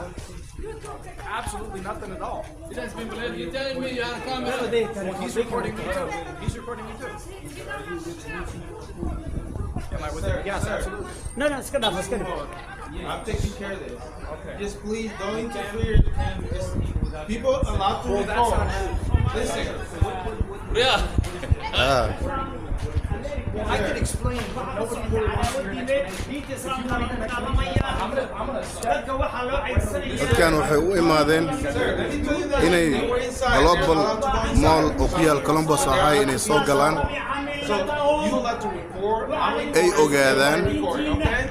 Not. Absolutely nothing at all. You're telling me you are camera. Well, he's recording me too. He's recording me too. Am I with him? Yes, absolutely. No, iska dhaaf, iska dhaaf. I'm taking care of this. Okay. Just please don't interfere. Just people allowed to Well, that's record. not Listen. Yeah. Ah. I could explain, but nobody really wants to hear an explanation. I'm gonna step Dadka waxaa loo ceydsanaya. Dadkan waxay u imaadeen Sir, let me tell you that inay they were inside. Global They're allowed to go inside. Mall oo ku yaal Columbus, Ohio, inay soo galaan, So you allowed to record. I'm ay recording. ogaadaan Record, okay?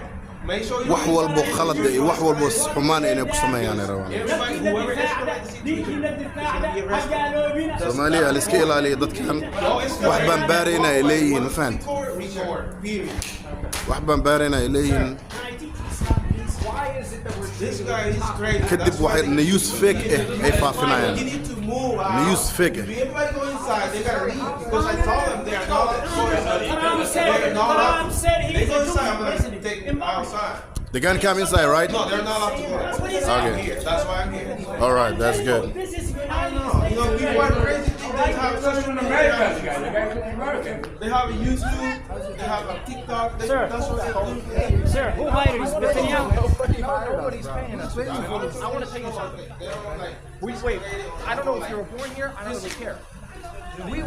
Make sure you wax walbo khalada iyo wax walbo xumaan inay ku sameeyaan ay rabaan. Everybody, whoever escalates the situation Diintiina is gonna difaacda, be ha arrested. gaaloobina. Soomaaliya la iska ilaaliya. Dadkan wax baan baarayna ay leeyihiin, ma fahant? Record, record, period. Wax baan baarayna ay leeyihiin. Why is it that we're This guy is crazy. Kadib waxay news fake ah ay faafinayaan. You need to move out. News fake ah. If everybody go inside, they gotta leave because I told them they are not allowed to go inside. Trump said, They're not allowed. Trump said They he's go a inside, I'm Jewish gonna president. take them outside. They can come inside, right? No, they're not allowed to go. Okay. I'm here. That's why I'm here. All right, that's good. This is United States. People are crazy. Think they have social media. They have a YouTube. They have a TikTok. They, Sir. that's what they do. Sir, who hired is Netanyahu? Nobody's paying us. I want to tell you something. They don't like. We wait. I don't know if you were born here. I don't really care. We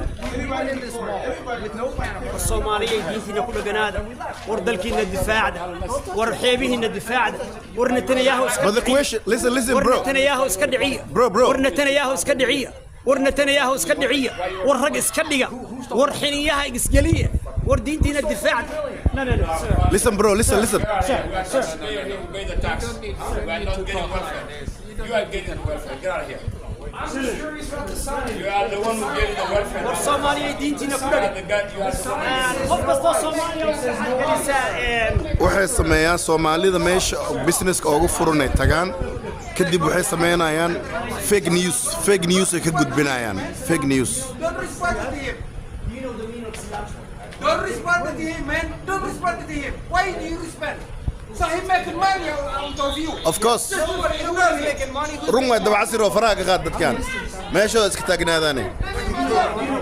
went in this mall with no camera. Soomaaliya, diintiina ku dheganaada. War dalkiina difaacda. War xeebihiina difaacda. War Netanyahu iska But the question, listen, listen, war bro. Netanyahu iska dhiciya. Bro, bro. War Netanyahu iska dhiciya. War Netanyahu iska dhiciya. War rag iska dhiga. War xiniyaha isgeliya. War diintiina difaacda. No, sir. Listen, bro, listen, listen. Sir, sir. Stay here, we pay the tax. We are not getting welfare. You are getting welfare. Get out of here. I'm just curious about the sign. You are the one who gave the welfare. War Soomaaliya, diintiina ku You are dhagan. the guy. You are the one. Qof kastoo Soomaaliya waxaad gelisaa Waxay sameeyaan Soomaalida meesha businesska ugu furan ay tagaan. Kadib waxay sameynayaan fake news, fake news ay ka gudbinayaan, fake news. Don't respond to him. Don't respond to him, man. Don't respond to him. Why do you respond? So he making money out of you. Of course. Just ignore him. Making money. Run waay, Dabcasir, oo faraha ka qaad dadkan, meeshooda iska taagnaadaane. Let him alone.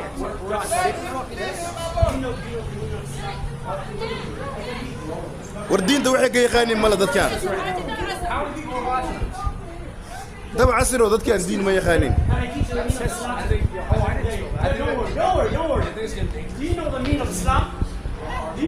Let him alone. War diinta waxay ka yaqaaniin male dadkan. Dabcasir oo dadkan diin ma yaqaaniin. Can I teach you the meaning of Islam? Don't worry, don't worry, don't worry. Do you know the meaning of Islam?